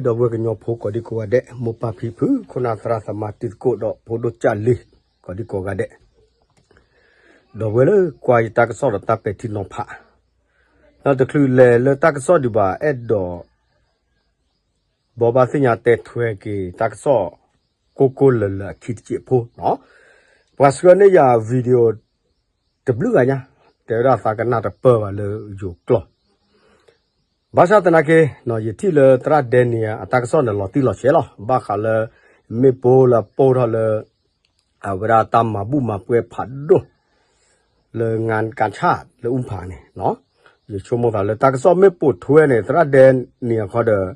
ဒီပုၢ်ဝဲၢ်ကညီဖိကိးဒံကိးဂၤဒဲး, မိၢ်ပၢ်ဖံဖု ခိၣ်နၢ်သရၣ်သမါတံၤသကိးဒီးဖိဒိၣ်ကၢ်လံၤ ကိးဒံကိးဂၤဒဲး, ဒီပုၢ်ဝဲၢ်လၢကွၢ်ယတၢ်ကစီၣ်ဒီးတၢ်ပဲာ်ထံနီၤဖး, ဒီးတချုးလဲၤလၢတၢ်ကစီၣ်ဒံးဘၣ် အဲၣ်ဒိး ဘိးဘၣ်သ့ၣ်ညါတဲထွဲက့ၤတၢ်ကစီၣ် ကိၢ်ကိၢ်လၢၤလၢၤအခံတစဲးဖိနီၤ, ပှၤဆှၢန့ၢ်ယၤ video တဘျုးဂၤညါ, တဲဝဲဒၣ်သးကနၣ်တပၢၢ်ဘၣ်လၢယိၤကျိာ် ဘၣ်ဆၣ်သနာ်က့ ယထံၣ်လၢသရၣ်ဒဲနံၤအတၢ်ကစီၣ်န့ၣ် လီၤတံၢ်လီၤဆဲးလီၤ. ဘၣ်ဃးလၢ မ့ၣ်ပိၢ်လၢအပိၢ်ထီၣ်လၢ အဝဲဒၣ်တၢ်မၤဘူၣ်မၤပှဲၤဖးဒိၣ် လၢငါကၣ်ဆၣ်လၢအူဖၣ်န့ၣ် ယဆိကမိၣ်သးလၢတၢ်ကစီၣ်မ့ၣ်ပိၢ်ထွဲန့ၣ် သရၣ်ဒဲနံၤအခီဒီး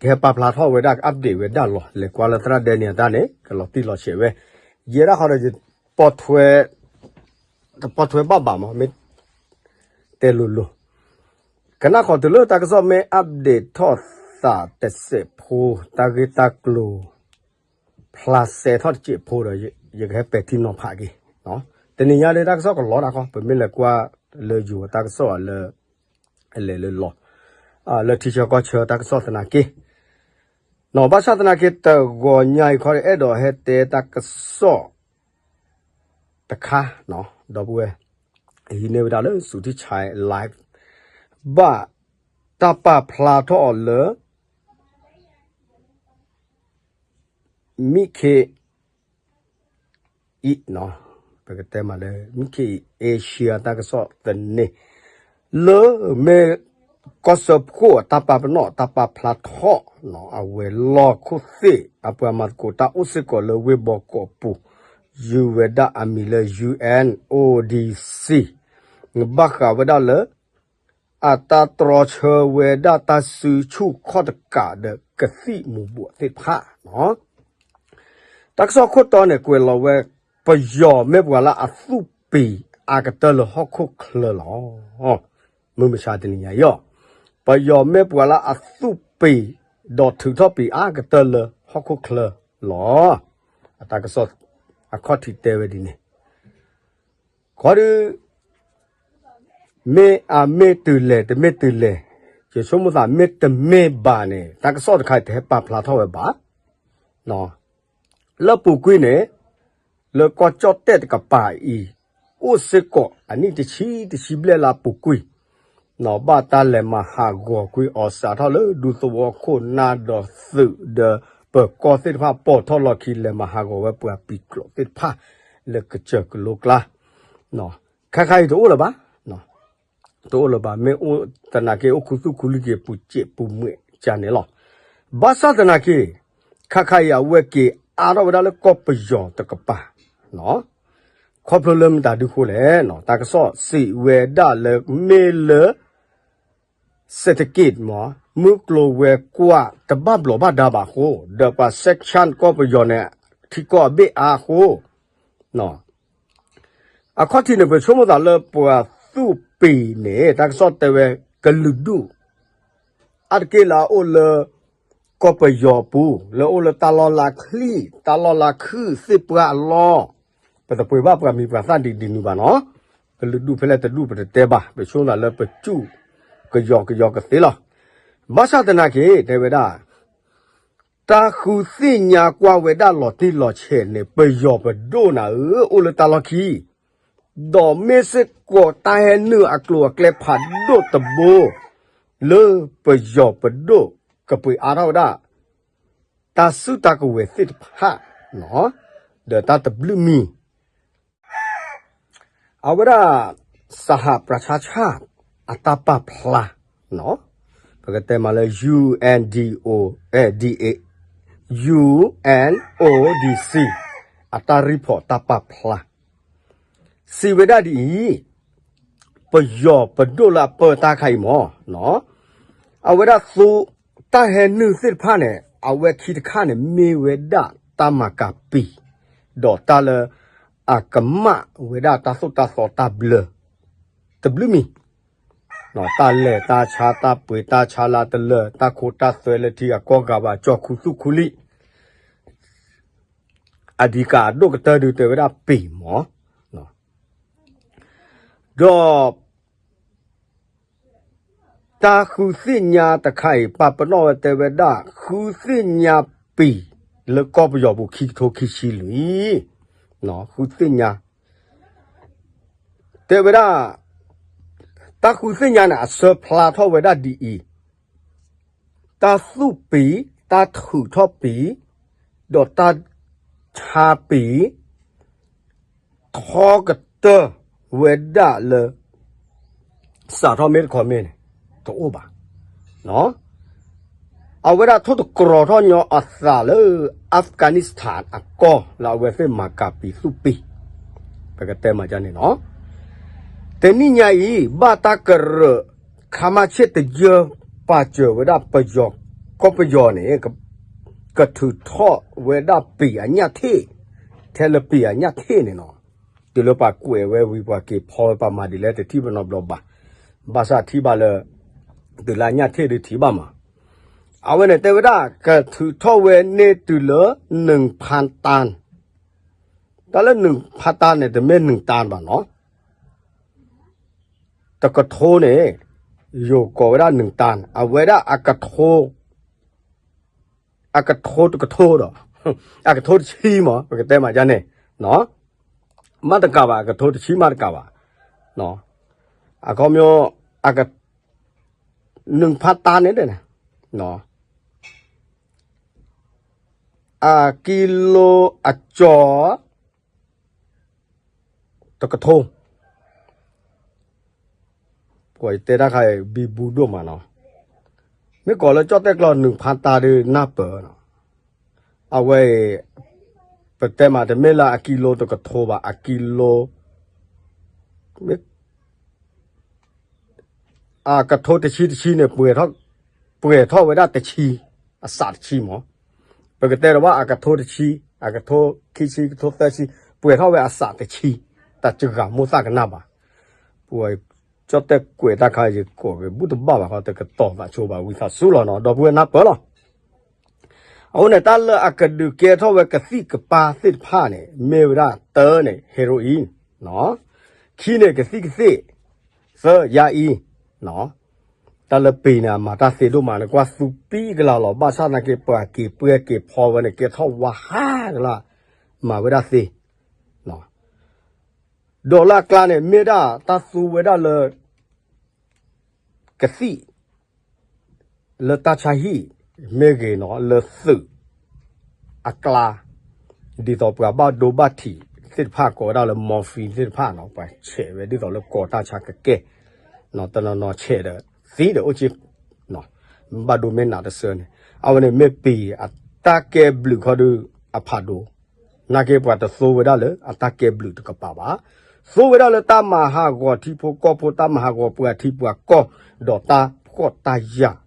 ကဟဲပာ်ဖျါထီၣ်ဝဲဒၣ် update ဝဲဒၣ်လီၤ. လဲၤကွၢ်လၢသရၣ်ဒဲနံၤအတၢ်န့ၣ် ကလီၤတံၢ်လီၤဆဲးဝဲ. ယဲဒၣ်ဃီဒီး ယ တပိာ်ထွဲဘၣ်ဘၣ်မး မ့ၢ်တဲလိၤလိၤ, ကနၣ်ဃီတုၤလၢတၢ်ကစီၣ်မ့ၢ် update ထီၣ်သးတစဲးဖိ တၢ်ဂ့ၢ်တၢ်ကျိၤ ဖျါစဲထီၣ်တစဲးဖိဒီး ယကဟဲပဲာ်ထံနီၤဖးက့ၤ. တနံၤညါဒီးတၢ်ကစီၣ်ကလီတၢ်ခီ ပမ့ၢ်လဲၤကွၢ်လၢယိၤတၢ်ကစီၣ်လၢ အလဲၤလၢလီၤ လၢထံဆၢကီၢ်ဆၢတၢ်ကစီၣ်သနာ်က့ ဘၣ်ဆၣ်သနာ်က့ တဂီၤညါအံၤခီဒီး အဲၣ်ဒိးဟဲတဲတၢ်ကစီၣ် တခါ ဒီပုၢ်ဝဲၢ် ဟံးန့ၢ်ဝဲဒၣ်လၢ စူၤထံဆဲး live ဘၣ်တၢ်ပာ်ဖျါထီၣ်အီၤလၢ မံခ့အံၤ ပကတဲမးလၢ မံခ့အံၤ Asia တၢ်ကစီၣ်သန့ လၢမ့ၢ်ကီၢ်စၢဖှိၣ်အတၢ်ပာ်ပနီၣ်တၢ်ပာ်ဖျါထီၣ် အဝဲၤလီၢ်ခိၣ်သ့ၣ် အပှၤမၤသကိးတၢ်အိၣ်စ့ၢ်ကီးလၢဝ့ၢ်ဘီကီးပူၤ ယုၢ်ဝဲဒၣ်အမံၤလၢ ယူၢ်အဲၣ်အိၣ်ဒီးစံၣ် ဘၣ်ဃးဝဲဒၣ်လၢ အတၢ်တြီဆၢဝဲဒၣ်တၢ်စုဆူၣ်ခီၣ်တကးဒီးကသံၣ်မူၤဘှီးသ့ၣ်တဖၣ် တၢ်ကစီၣ်ခိၣ်တီန့ၣ် ကွဲးလီၤဝဲ ပယီၤမ့ၢ်ပှၤလၢအသူၣ်ပံၤအါကတၢၢ်လၢဟီၣ်ခိၣ်ချၢလီၤ. မုၢ်မဆါတနံၤညါအံၤ ပယီၤမ့ၢ်ပှၤလၢအသူၣ်ပံၤ ဒီးထုးထီၣ်ပံၤအါကတၢၢ်လၢဟီၣ်ခိၣ်ချၢလီၤ. အတၢ်ကစီၣ်အခီၣ်ထံးတဲဝဲဒ်န့ၣ် ခီဒု မ့ၢ်အမ့ၢ်တုၤလဲၣ် တမ့ၢ်တုၤလဲၣ်, ယဆိကမိၣ်သးမ့ၢ်တမ့ၢ်ဘၣ်န့ၣ် တၢ်ကစီၣ်တခါအံၤတဟဲပာ်ဖျါထီၣ်ဝဲဘၣ်. လၢပူၤကွံာ်န့ၣ် လၢကီၢ်ကၠီၣ်တဲၣ်တကပၤအံၤ အိၣ်စ့ၢ်ကီးအနံၣ်တဆံတဆံဘျဲၣ်လၢအပူၤကွံာ် ဘၣ်တၢ်လဲၤမၤဟးဂီၤကွံာ်အီၤစးထီၣ်လၢဒူသဝီခိၣ်နၢ်ဒီးသုးဒီး ပၢၤကီၢ်သ့ၣ်တဖၣ်ပိာ်ထီၣ်လီၢ်ခံ လဲၤမၤဟးဂီၤဝဲပှၤပံၤကျိာ်သ့ၣ်တဖၣ် လၢကစၢၢ်ကလိကျါ ခါခါအံၤတအိၣ်လၢၤဘၣ်, တအိၣ်လၢၤဘၣ် မ့ၢ်အိၣ်သနာ်က့ အိၣ်ခူသူၣ်ခူလံက့ၤပူၤစဲးပူၤမှဲးကန့ၣ်လီၤ. ဘၣ်ဆၣ်သနာ်က့ ခါခါအံၤအဝဲက့ၤအါထီၣ်ဝဲဒၣ်လၢကီၢ်ပယီၤတကပၤ ခီဖျိလၢမတၤဒုအဃိလဲၣ်, တၢ်ကစီၣ်စံးဝဲဒၣ်လၢမ့ၢ်လၢ စဲးတက့ၢ်မး မုၢ်ကျိၤဝဲၤကွာ်တဘၣ်ဘျီးဘၣ်ဒါဘၣ်အဃိ ဒီးပှၤ sanction ကီၢ်ပယီၤန့ၣ် ထံကီၢ်အဘ့ၣ်အါအဃိ အခီၣ်ထံးန့ၣ် ပဆိကမိၣ်သးလၢပှၤသူၣ်ပံၤန့ၣ် တၢ်ကစီၣ်တဲဝဲ ကလုာ်ဒူၣ် အါတက့ၢ်လၢအအိၣ်လၢ ကီၢ်ပယီၤအပူၤ လၢအိၣ်လၢတၢ်လီၢ်လၢချံၣ် တၢ်လီၢ်လၢခုၣ်သ့ၣ်ပှၢ်အလီၢ် ပတပှ့ၤဘၣ်ပှၤမံၤပှၤသၣ်ဒ်ဒ်နုၤဘၣ်နီၤ, ကလုာ်ဒူၣ်ဖဲလဲၣ်တဒူၣ်ပတတဲဘၣ် ပဆိကမိၣ်သးလၢပစူၢ်ကယီကယီကသ့လီၤ. ဘၣ်ဆၣ်သနာ်က့ တဲဝဲဒၣ် တၢ်ဃုသ့ၣ်ညါကွၢ်ဝဲဒၣ်လီၤတံၢ်လီၤဆဲးန့ၣ် ပယီၤပဒိၣ်နၤဧၢ အိၣ်လၢတၢ်လီၢ်ခံ ဒီးမ့ၢ်စ့ၢ်ကီးတၢ်ဟဲနုာ်အကျိၤအကျဲဖးဒိၣ်တဘိ လၢပယီၤပဒိၣ်ကပှ့ၤအါထီၣ်ဝဲဒၣ် တၢ်စုတၢ်ကဝဲၤသ့ၣ်တဖၣ် ဒီးတၢ်တဘျုးမံၤ အဝဲဒၣ် စဟပြၤဆါဆၣ် အတၢ်ပာ်ဖျါ ပကတဲမးလၢ ယူၣ်အဲၣ် ဒီး ယူၣ်အဲၣ် အိၣ် ဒီး စံၣ် အတၢ်ရံၣ်ဖီၣ်တၢ်ပာ်ဖျါ စံးဝဲဒၣ်ဒ်အံၤ, ပယီၤပဒိၣ်လၢအပၢတၢ်ခါအံၤမး အဝဲဒၣ်သိ တၢ်ဟဲနုာ်သ့ၣ်တဖၣ်န့ၣ် အဝဲခံတခါန့ၣ် မ့ၢ်ဝဲဒၣ်တၢ်မၤကၤပံၤ ဒီးတၢ်လၢ အကမၣ်ဝဲဒၣ်တၢ်သိၣ်တၢ်သီတၢ်ဘျၢ တဘျုးမံၤ တၢ်လဲၤတၢ်ဆါ တၢ်ပှ့ၤတၢ်ဆါလၢတလၢာ် တၢ်ခိတၢ်သွဲလၢထံဂၤကီၢ်ဂၤဘၣ် ကၠီၣ်ခူသူၣ်ခူလံ အဓိကအဒိၣ်ကတၢၢ်ဒုးတဲဝဲဒၣ်ပံၤမး ဒီး တၢ်ဃုသ့ၣ်ညါတခါအံၤ ပာ်ပနီၣ်ဝဲတဲဝဲဒၣ် ဃုသ့ၣ်ညါပံၤလၢကီၢ်ပယီၤပူၤခံကထိခံဆံလွံၢ်, ဃုသ့ၣ်ညါ တဲဝဲဒၣ် တၢ်ဃုသ့ၣ်ညါန့ၣ် အဆၢဖျါထီၣ်ဝဲဒၣ်ဒ်အံၤ, တၢ်သူၣ်ပံၤ, တၢ်ထုးထီၣ်ပံၤ, ဒီးတၢ်ဆါပံၤ ထီကတၢၢ်ဝဲဒၣ်လၢ စးထီၣ်မ့ၢ်တခီမ့ၢ်န့ၣ် တအိၣ်ဘၣ်. အဝဲဒၣ်ထိၣ်တကြီၤထီၣ်ညီအသးလၢ Afghanistan အကီၢ်လၢအဝဲသ့ၣ်မၤကၤပံၤသူၣ်ပံၤ, ပကတဲမၤဒ်န့ၣ်လီၤ. တနံၣ်ညါအံၤ ဘၣ်တၢ်ကရၢ ခါမါဆ့ၣ်တယၢၢ် ပာ်စၢၤဝဲဒၣ်ပယီၤ, ကီၢ်ပယီၤန့ၣ် ကထုးထီၣ်ဝဲဒၣ်ပံၤအညၣ်ထ့ၣ်, ထဲလၢပံၤအညၣ်ထ့ၣ်န့ၣ်လီၤ. တုၤလၢပှၤကွဲးဝဲဝံၤ ပှၤက့ၤဖီဝဲ ပှၤမၤဒ်လဲၣ်တထံၣ်နီတဘျီဘၣ်. ဘၣ်ဆၣ်ထံၣ်ဘၣ်လၢ တုၤလၢအညၣ်ထ့ၣ်ဒုးထံၣ်ဘၣ်မး. အဝဲန့ၣ်တဲဝဲဒၣ် ကထုးထီၣ်ဝဲန့ၢ်တုၤလၢ နုၢ်ဖါတၢ်, တၢ်လၢနုၢ်ဖါတၢ်န့ၣ် တမ့ၢ်နုၢ်တၢ်ဘၣ်နီၤ. တကထိန့ၣ် ယိၤကိးဝဲဒၣ်နုၢ်တၢ်, အဝဲဒၣ်အကထိ အကထိတကထိဒီး အကထိတဆံမး ပကတဲမၤဒ်န့ၣ်, မ့ၢ်တကးဘၣ် အကထိတဆံမ့ၢ်တကးဘၣ်, အခီပညီ နုၢ်ဖါတၢ်န့ၣ် အကံလိအကၠီ တကထိ, ပှၤတဲတၢ်ခါအံၤ ဘံဘူဒိၣ်မးနီၤ, မ့ၢ်ကိးလၢကၠီၣ်တဲၣ်ကျီနုၢ်ဖါတၢ်ဒုးနၢ်ပၢၢ်နီၤ, အဝဲအံၤ ပတဲမးတမ့ၢ်လၢအကံလိတကထိဘၣ် အကံလိ အကထိတဆံတဆံန့ၣ် ပှဲၤထီၣ်ဝဲဒၣ်တဆံ, အစးတဆံမး, ပကတဲဒီးဘၣ်အကထိတဆံ, အကထိခံဆံ ကထိသၢဆံ, ပှဲၤထီၣ်ဝဲအစးတဆံ, တၢ်စှၤမိၣ်သၣ်ကနၣ်ဘၣ်, ပှၤကၠီၣ်တဲၣ်ကွဲးတၢ်ခါယကိးက့ၤဘူၣ်တဘၣ်ဘၣ်ဃီ တကတီၤသးဆိဘၣ် ဝံသးစူၤလီၤနီၤ ဒီပုၢ်ဝဲၢ်နၢ်ပၢၢ်လီၤ. အဃိန့ၣ် တၢ်လၢအကဒုးကဲထီၣ်ဝဲကသံၣ်ကပၤသ့ၣ်တဖၣ်န့ၣ် မ့ၢ်ဝဲဒၣ်တၢန့ၣ် heroin, ခံန့ၣ်ကသံၣ်ကသ့ၣ်, သၢ ယါအံၤ, တၢ်လၢပံၤန့ၣ် အမၤတၢ်သ့ဒိၣ်မးန့ၣ် ကွၢ်သူပံကလၤလီၤ ဘၣ်ဆၣ်သနာ်က့ ပှၤက့ၤပှဲၤက့ၤဖီဝဲန့ၣ် ကဲထီၣ်ဝါဟးကလၢ်, မၤဝဲဒၣ်သ့ ဒီးလၢအကျါန့ၣ် မ့ၢ်ဒၣ်တၢ်သူဝဲဒၣ်လၢ ကသံၣ် လၢတၢ်ဆါဟံၣ်မ့ၢ်ဂ့ၤနီၤ လၢသုးအကျါ, ဒ်သိးပှၤဘၣ်ဒိဘၣ်ထံးသ့ၣ်တဖၣ်ကိးဝဲဒၣ်လၢ morphine သ့ၣ်တဖၣ်နီၤ ပှၤဆဲးဝဲဒ်သိးလၢကိးတၢ်ဆါကကဲ, တနီၤနီၤဆဲးဒီးသံဒီးအိၣ်က့ ဘၣ်ဒိမ့ၢ်နးတစၢန့ၣ်, အဝဲန့ၣ်မ့ၢ်ပံၤအတၢ်ကဲဘျုးခီဒုးအဖးဒိၣ်, နာ်က့ပှၤတသိဝဲဒၣ်လၢအတၢ်ကဲဘျုးတကပၤဘၣ်, သိဝဲဒၣ်လၢတၢ်မၤဟးဂီၤထံဖိကီၢ်ဖိ တၢ်မၤဟးဂီၤပှၤထံပှၤကီၢ် ဒီးတၢ်ဖှီၣ်တၢ်ယာ်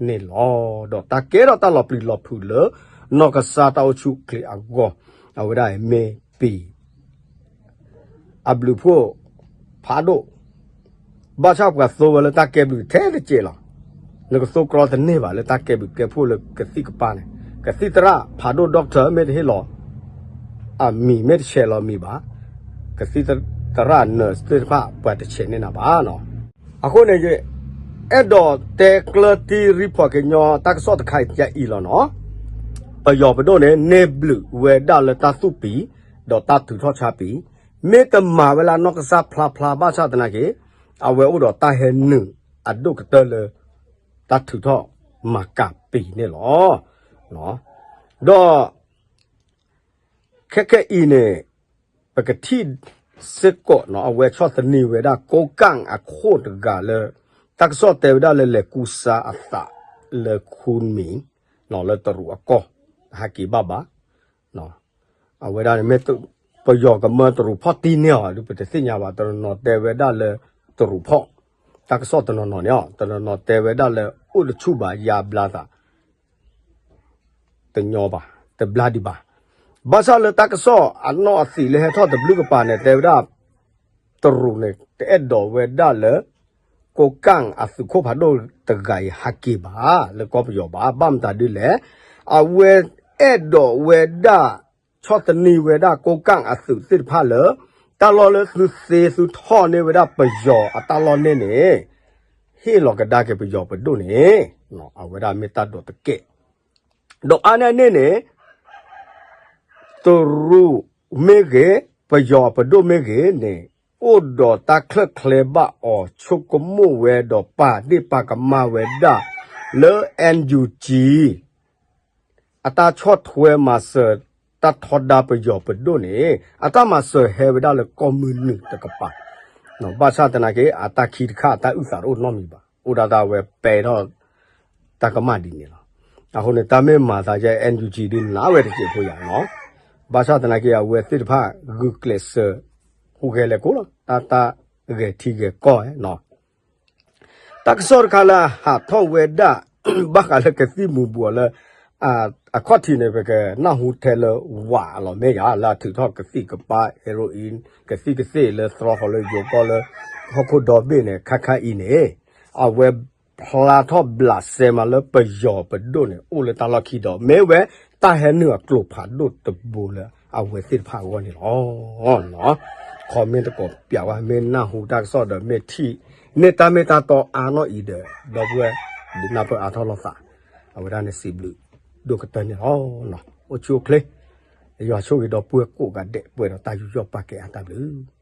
န့ၣ်လီၤ. ဒီးတၢ်ကဲထီၣ်တၢ်လီၤပျံၤလီၤဖုးလၢ နီၢ်ကစၢ်တၢ်အိၣ်ဆူၣ်အိၣ်ချ့အဂီၢ်, အဝဲဒၣ်အံၤမ့ၢ်ပံၤ အဘျုးဖှိၣ်ဖးဒိၣ်, ဘၣ်ဆၣ်ပှၤသိဝဲလၢတၢ်ကဲဘျုးထဲတစဲးလီၤ. နကသိကြၢးတန့ၢ်ဘၣ်လၢတၢ်ကဲဘျုးကဲဖှိၣ်လၢကသံၣ်ကပၤန့ၣ်, ကသံၣ်သရၣ်ဖးဒိၣ် doctor မ့ၢ်တဟ့ၣ်လီၤ အမံၤမ့ၢ်တဆဲးလီၤမံၤဘၣ်, ကသံၣ်သရၣ် nurse သ့ၣ်တဖၣ် ပှၤတဆဲးန့ၢ်နၤဘၣ်နီၤ. အဃိန့ၣ် ယအဲၣ်ဒိးတဲကျၢၤတံၢ် report ကညီတၢ်ကစီၣ်တခါအံၤအံၤလီၤနီၤ. ပယီၤပဒိၣ်န့ၣ် န့ၢ်ဘျုးဝဲဒၣ်လၢတၢ်သူၣ်ပံၤ ဒီးတၢ်ထုးထီၣ်ဆါပံၤ, မ့ၢ်တမၤဝဲလၢနီၢ်ကစၢ်ဖျါဖျါဘၣ်ဆၣ်သနာ်က့ အဝဲအိၣ်ဒီးတၢ်ဟဲနုာ်အဒိၣ်ကတၢၢ်လၢ တၢ်ထုးထီၣ်မၤကၤပံၤန့ၣ်လီၤ. ဒီး ခဲခဲအံၤန့ၣ် ပကထံၣ်စ့ၢ်ကီးနီၤ အဝဲဆီၣ်သနံးဝဲဒၣ် ကိးကၣ်အခိၣ်တဂၤလၢ တၢ်ကစီၣ်တဲဝဲဒၣ်လၢလဲၤကူစါအသးလၢခူမံၤ လၢတရူးအကီၢ် ဟးက့ၤဘၣ်ဘၣ် အဝဲဒၣ်န့ၣ်မ့ၢ်ပယီၤကမၢတရူးဖီၣ်တံၢ်န့ၢ်အီၤ ဒုးပတသ့ၣ်ညါဘၣ် တနီၤနီၤတဲဝဲဒၣ်လၢတရူးဖီၣ် တၢ်ကစီၣ်တနီၤနီၤန့ၣ် တနီၤနီၤတဲဝဲဒၣ်လၢအိၣ်တဆူၣ်ဘၣ် ယါဘျါသး တညီဘၣ် တဘျါဒံးဘၣ်. ဘၣ်ဆၣ်လၢတၢ်ကစီၣ်အနီၢ်အသံးလၢဟဲထီၣ်တဘျုးကပၤန့ၣ် တဲဝဲဒၣ် တရူးန့ၣ် တအဲၣ်ဒိးဝဲဒၣ်လၢ ကိးကၣ်အသုးခိၣ်ဖးဒိၣ်တဂၤအံၤဟးက့ၤဘၣ် လၢကီၢ်ပယီၤဘၣ်. ဘၣ်မတၤဒ်လဲၣ်, အဝဲအဲၣ်ဒိးဝဲဒၣ် ဆီၣ်သနံးဝဲဒၣ်ကိးကၣ်အသုးသ့ၣ်တဖၣ်လၢ တၢ်လီၢ်လၢသုသ့သုထီၣ်န့ၢ်ဝဲဒၣ်ပယီၤအတၢ်လီၢ်န့ၣ်န့ၣ် ဟ့ၣ်လီၤကဒါက့ၤပယီၤပဒိၣ်န့ၣ်, အဝဲဒၣ်မ့ၢ်တၢ်ဒိးတကဲး, ဒီးအါန့ၢ်န့ၣ်န့ၣ် တရူးမ့ၢ်ဂ့ၤ, ပယီၤပဒိၣ်မ့ၢ်ဂ့ၤန့ၣ် အိၣ်ဒီးတၢ်ချၢၣ်ချဲဘၣ်အီၤ ဆိကမိၣ်ဝဲဒီးပာ်ဒ့ၣ်ပာ်ကမၣ်ဝဲဒၣ်လၢ NUG အတၢ်ဆီၣ်ထွဲမၤစၢၤတၢ်ထီဒါပယီၤပဒိၣ်န့ၣ် အတၢ်မၤစၢၤဟဲဝဲဒၣ်လၢကီၢ်မုၢ်နုာ်တကပၤ, ဘၣ်ဆၣ်သနာ်က့ အတၢ်ခံတခါ အတၢ်အုၣ်သးတအိၣ်နီတမံၤဘၣ်, အိၣ်ဒၣ်တၢ်ဝဲပဲထီၣ် တၢ်ကမၣ်ဒ်န့ၣ်လီၤ. အဃိန့ၣ် တၢ်မ့ၢ်မၤသးယဲ NUG ဒုးနးဝဲတစဲးဖိယၤနီၤ, ဘၣ်ဆၣ်သနာ်က့ အဝဲသ့ၣ်တဖၣ်ဂုာ်ကျဲးစၢး ဟူးဂဲၤလဲၤကိးလီၤ, တၢ်တၢ်ဂဲၤထံဂဲၤကီၢ်နီၤ တၢ်ကစီၣ်တခါလၢအဟးထီၣ်ဝဲဒၣ် ဘၣ်ဃးလၢကသံၣ်မူၤဘှီးလၢ အခီၣ်ထံးန့ၣ် ပကနၢ်ဟူထဲလၢဝးအလီၢ်မ့ၢ်ယၤ လၢအထုးထီၣ်ကသံၣ်ကပၤ heroin ကသံၣ်ကသ့ၣ်လၢသရီဃီၤလၢယိၤကီၢ်လၢ ဟီၣ်ခိၣ်ဒီဘ့ၣ်န့ၣ် ခါခါအံၤန့ၣ် အဝဲဖျါထီၣ်ဘျးစဲမးလၢပယီၤပဒိၣ်န့ၣ် အိၣ်လၢတၢ်လီၢ်ခံဒီး မ့ၢ်ဝဲတၢ်ဟဲနုာ်အကျိၤဖးဒိၣ်တဘိလၢအဝဲသ့ၣ်တဖၣ်အဂီၢ်န့ၣ်လီၤ. ခီမ့ၢ်တကိးပျးဝဲ မ့ၢ်နၢ်ဟူတၢ်ကစီၣ်ဒီး မ့ၢ်ထံၣ်န့ၢ်တၢ်မ့ၢ်တၢ်တီအါနီၢ်အံၤဒီး ဒီပုၢ်ဝဲၢ် ဒုးနၢ်ပၢၢ်အါထီၣ်လိာ်သး, အဝဲဒၣ်န့ၣ်စံးဘျုးဒိၣ်ကတၢၢ်န့ၣ်လီၤ. အိၣ်ဆူၣ်အိၣ်ချ့, ယွၤဆိၣ်ဂ့ၤဒီပုၢ်ဝဲၢ်ကိးဂၤဒဲး ပှဲၤဒီးတၢ်ယူးယီၣ်ပာ်ကဲအါတၢ်ဘျုး